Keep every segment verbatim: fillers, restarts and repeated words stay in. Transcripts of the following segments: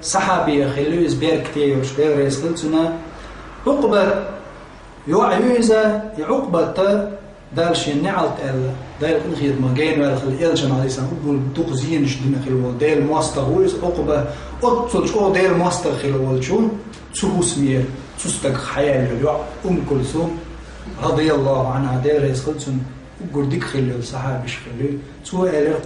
Сахьабех хилла ю иза, беркате йолуш, Дела реза хила цунна. Ӏукъба йоӀ ю иза, и Ӏукъбата Дала шена неӀалт аьлла, Дала къинхетамах генаваьлла хилла, элчанна, Ӏалайхиссалам, уггар дукха зенаш дина хилла волу Делан мостагӀа ву иза Ӏукъба. Оццул чӀогӀа Делан мостагӀа хилла волчу цу хӀусамера цу стагах хьаяьлла йоӀ Умму Кулсум, радияллаху Ӏанха, Дела реза хила цунна, уггар дика хилла йолу сахьабаш хилла ю. Цо элира: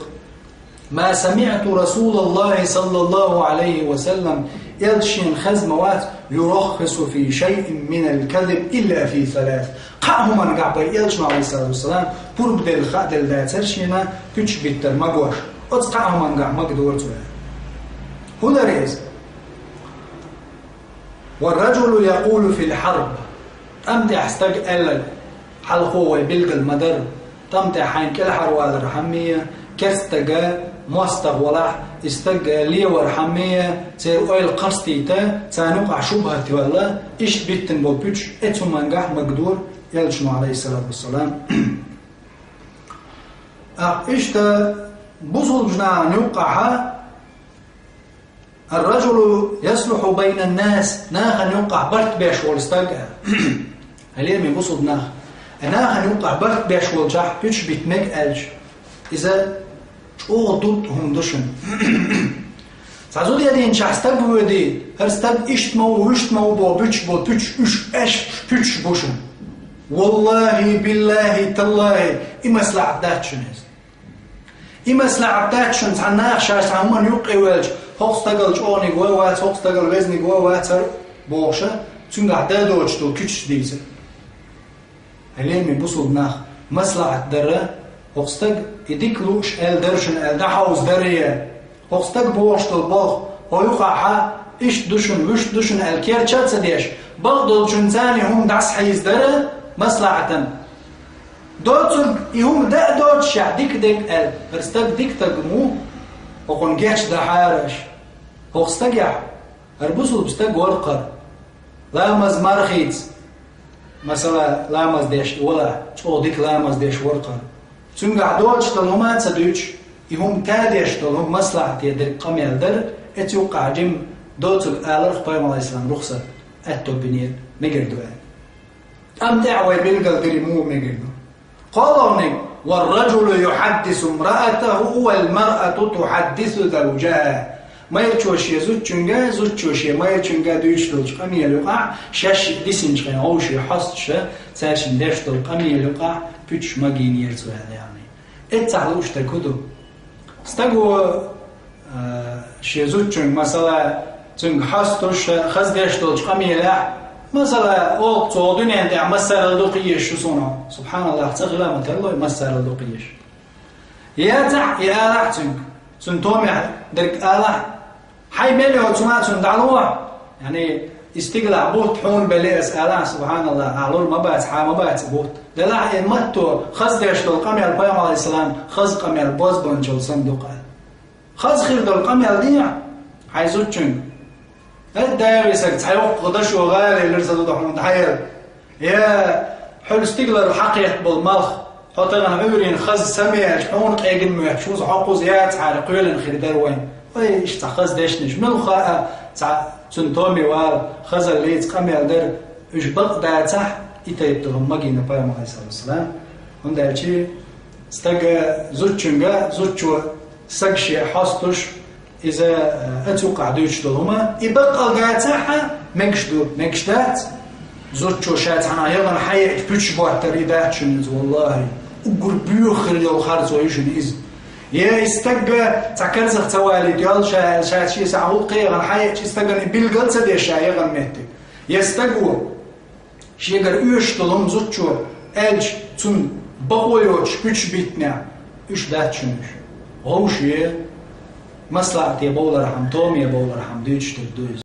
«ما سمعت رسول الله صلى الله عليه وسلم», элча шена хезна ма вац, «يرخص في شيء من الكذب إلا في ثلاث». Кхаа хӀуманна гахь бай элчано, Ӏалайхиссалату вассалам, пурба делла хаа делла дацара шена, пуьчаш биттар магош. Оцу кхаа хӀуманна гахь магадора цо аьлла. ХӀун дара иза? «والرجل يقول في الحرب». ТӀам тӀехь стаг аьлларг, хьалхо вай билгал ма дара, тӀам тӀехь хьайна кӀелхьарвалар хьаммия, керста стага мостагӀа валахь, и стаг левар хьаммия, церан ойла кхарстийта, царна юкъахь шубхат йолла, иштта биттина болу пуьчаш, оцу хӀуманна гахь магадора элчано, Ӏалайхиссалату вассалам. Ахь иштта бусулбачу нахана юккъахьа «الرجل يصلح بين الناس», нахана юккъахь барт беш волу стаг аьлла. Хьалеми бусулба нах, нахана юккъахь барт беш волчохь пуьчаш битта мега аьлча, иза чӀогӀа дутта хӀума ду шуна. Цхьа зуда динчохь стаг воьдий, хӀара стаг иштта ма ву, вуьшта ма ву боху пуьчаш бу, пуьчаш уьш, аьш пуьчаш бу шуна. Валлахи, биллахи, таллахи, и маслахьат дац шуна иза. И маслахьат дац шуна, цхьана наха ша цхьа хӀуманна юккъе ваьлча, хӀокху стагал чӀогӀаниг вай вац, хӀокху стагал везниг вай вац хӀара бохуша, цуьнгахь дан доцуш долу куьчаш дийца. Хьалеми бусулба нах, маслахьат дара, хӀокху стаг и дика лууш аьлла дара шуна аьлла, дӀахьовза дара я. ХӀокху стаг бохуш долу болх хьо юкъахьа иштта ду шуна, вуьшта ду шуна аьлла керча а ца деш, бакъдолчунна царна и хӀума дӀасахьийза дара маслахьатан. Доцург и хӀума дан а доцуш, дика дерг аьлла, хӀара стаг дика стаг ма ву, хӀокхунна гечдахьара аша. ХӀокху стагехь, хӀара бусулба стаг вара кхара. Ламаз мархийца, масала, ламаз деш и валахь, чӀогӀа дика ламаз деш вара кхара. Цуьнгахь доцуш долу хӀума а ца дуьйцуш, и хӀума тадеш долу хӀума маслахьате дерг къамел дара, оцу юккъахь жима доцург аларх пайхамар, Ӏалайхиссалам, рухсат, аьтто бинера, мегар ду аьлла. ТӀам тӀехь вай билгал дира муха мегар ду. КхоалгӀаниг: «والرجل يحدث امرأته والمرأة تحدث زوجها». Майрачо шен зудчуьнга, зудчо шен майрачуьнга дуьйцуш долчу къамел юкъахь, шаьш дисинчу хенахь вовшийн хьосташа, цаьршинна деш долу къамел юкъахь пуьчаш магийнера цо аьлла, яъни. Эццахь лууш дерг хӀун ду? Стаго, а, шен зудчуьнга, масала, цуьнга хьостуш, хаза деш долчу къамелехь, масала, оха цо дуьнен тӀехь массарал дукха езаш шу суна. СубхьаналлахӀ, ца хила ма тарлой, массарал дукха езаш. Яцахь, и алахь цуьнга, цуьнан томехь дерг алахь, хьайн мел йоцу хӀума цунна дӀалохь, яъни, и стигалахь бутт хьуна белли ас алахь, субхьаналлахӀ, ахь лур ма бац, хьан ма бац и бутт. Делахь и матто хаза деш долу къамел, пайхамар, Ӏалайхиссалам, хаза къамел бозбуунчалла санна ду-кх. Хаза хир долу къамел дехьа хьайн зудчуьнга. ХӀара дагӀа висарг цхьа йоккха дашо гӀала елира сан зуда хьуна дӀаяла. Я, хьуьлла стигалара хьакхетта болу малх, хьо тахана Ӏуьйренна хаза самеача, хьуна къегина моьттуш ву сан, хьо кхуза яцахьара кхоьлина хир дара вайн. Вай, иштта цхьа хаза дешнаш. Муьлхха а цхьа цуьнан томе вала, хазаллица къамел дара, уьш бакъ дацахь, и тайпа долу магийна пайхамар, Ӏалайхиссалату вассалам. ХӀунда аьлча стага зудчуьнга, зудчо стаг шен хьостуш, иза, э, оцу юккъахь дуьйцуш долу хӀума, и баккъал дацахь а, мегаш ду, мегаш дац. Зудчо ша цхьана яхана хьаеача пуьчаш боттар и дац шуна иза, валлахӀи. Уггар боьха хир йолу харцо ю шуна иза. Я и стагга цхьа карзах ца валийта йолу ша аьлла, ша шен сахьа гӀуллакхе яхана хьаеача, и стагана и билгал ца деш ша яхана меттиг. Я стаго шегара оьшуш долу хӀума зудчо аьлча, цунна бакъо йоцуш пуьчаш биттинехь, уьш дац шуна уьш. ГӀовше, маслахьате бовлархьама, томе бовлархьама дуьйцуш дерг ду иза.